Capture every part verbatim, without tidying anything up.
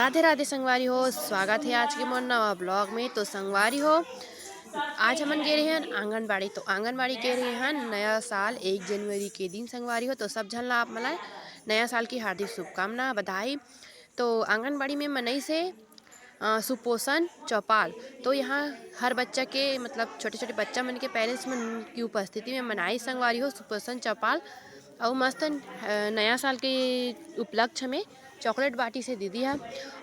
राधे राधे संगवारी हो, स्वागत हे आज के मोर नवा vlog में। तो संगवारी हो, आज हमन गे रहे हन आंगनबाड़ी। तो आंगनबाड़ी गे रहे हन नया साल एक जनवरी के दिन संगवारी हो। तो सब झन ला आप मन ला नया साल की हार्दिक शुभकामना, बधाई। तो आंगनबाड़ी में मनई से अ, सुपोषण चौपाल। तो यहाँ हर बच्चा के, मतलब छोटे छोटे बच्चा मन के parents मन की उपस्थिति में मनाई संगवारी हो सुपोषण चौपाल। अउ मस्त अ, नया साल के उपलक्ष्य में chocolate बांटिस हे दीदी ह।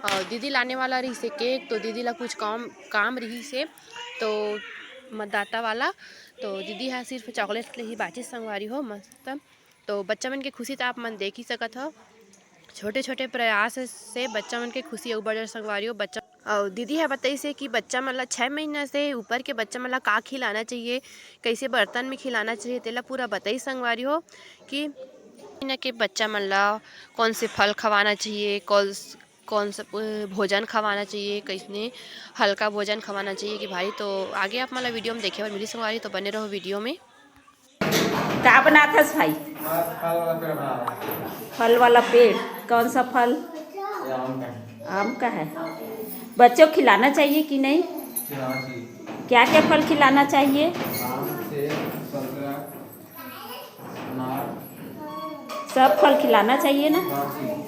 अउ दीदी लाने वाला रहिस हे cake, तो दीदी ला कुछ काम काम रहिस हे, तो मतदाता वाला, तो दीदी ह सिर्फ chocolate ले ही बांटिस संगवारी हो मस्त। तो बच्चा मन के खुशी तो आप मन देख ही सकत हो। छोटे छोटे प्रयास से बच्चा मन के खुशी अउ बढ़ जाय संगवारी हो। बच्चा अउ दीदी ह बताइस हे कि बच्चा मन ला, छः महीना से ऊपर के बच्चा मन ला का खिलाना चाहिए, कैसे बर्तन में खिलाना चाहिए, तेला पूरा बताइस संगवारी हो कि महीना के बच्चा मन ला कौन से फल खवाना चाहिए, कौन कौन सा अ, भोजन खवाना चाहिए, कैसने हल्का भोजन खवाना चाहिए कि भारी। तो आगे आप मन ला video में देखे बर मिली संगवारी, तो बने रहो video में। का बनाथस भाई? आज फल वाला पेड़ बना रहा हूँ। फल वाला पेड़? कौन सा फल? ये आम का है। आम का है। बच्चों को खिलाना चाहिए कि नहीं? खिलाना चाहिए। क्या क्या फल खिलाना चाहिए? आम, सेब, संतरा, अनार। सब फल खिलाना चाहिए ना? हाँ जी।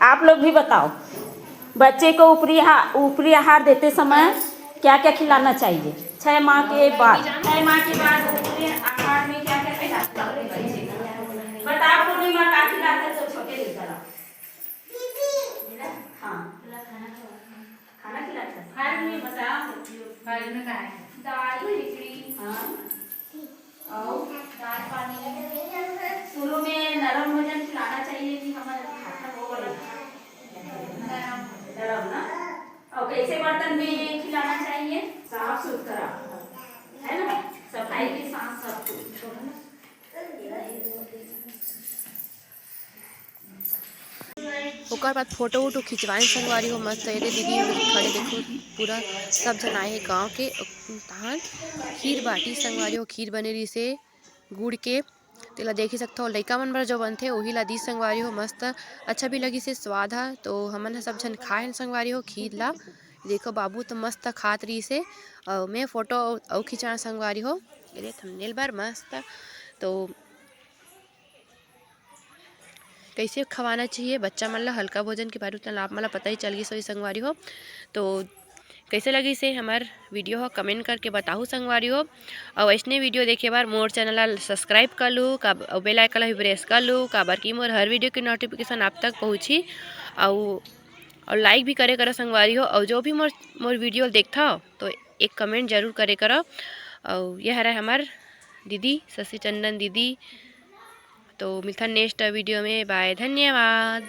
आप लोग भी बताओ, बच्चे को ऊपरी हा-, ऊपरी आहार देते समय क्या क्या खिलाना चाहिए? छह माह के बाद, छह माह के बाद ऊपरी आहार में क्या क्या खिलाते हैं बच्चे को? बताओ, पूर्णिमा, का खिलाते हैं सब छोटे लइका ला? हाँ। खाना खिलाते हैं। खाना में बताओ, खाना में का है? दाल, खिचड़ी। हाँ। अउ दाल पानी। शुरू में नरम भोजन खिलाना चाहिए कि हमर खाता हो गया। नरम। नरम ना? अउ कैसे बर्तन में खिलाना चाहिए? साफ सुथरा, है ना? सफाई के साथ सब कुछ। ओकर बाद photo वोटो खिंचवाएन संगवारी हो, मस्त। ये दे दीदी खड़े, देखो, पूरा सब झन आए हे गाँव के। तहान खीर बांटिस संगवारी हो, खीर बने रहिस हे गुड़ के, तेला देख ही सकथव। लइका मन बर जो बनथे, ओही ला दीस संगवारी हो, मस्त, अच्छा भी लगिस हे स्वाद ह। तो हमन ह सब झन खाए हन संगवारी हो खीर ला। देखो, बाबू तो मस्त खात रहिस हे, अउ मैं photo अउ खिंचाना संगवारी हो, ये दे thumbnail बर मस्त। तो कैसे खवाना चाहिए बच्चा मन ला हल्का भोजन के बारे में, आप मन ला पता ही चल गिस होही संगवारी हो। तो कैसे लगिस हे हमर video हो, comment करके बताहू संगवारी हो। अउ अइसने video देखे बर मोर channel ला subscribe कर लू, का-, अउ bell icon ला भी press कर लू, काबर कि मोर हर video के notification आप तक पहुँची। अउ, अउ like भी करे करो संगवारी हो। अउ जो भी मोर, मोर video देखथव, तो एक comment जरूर करे करो। अउ ये हरे हमर दीदी, शशि टंडन दीदी। तो मिलथन next video में। Bye, धन्यवाद।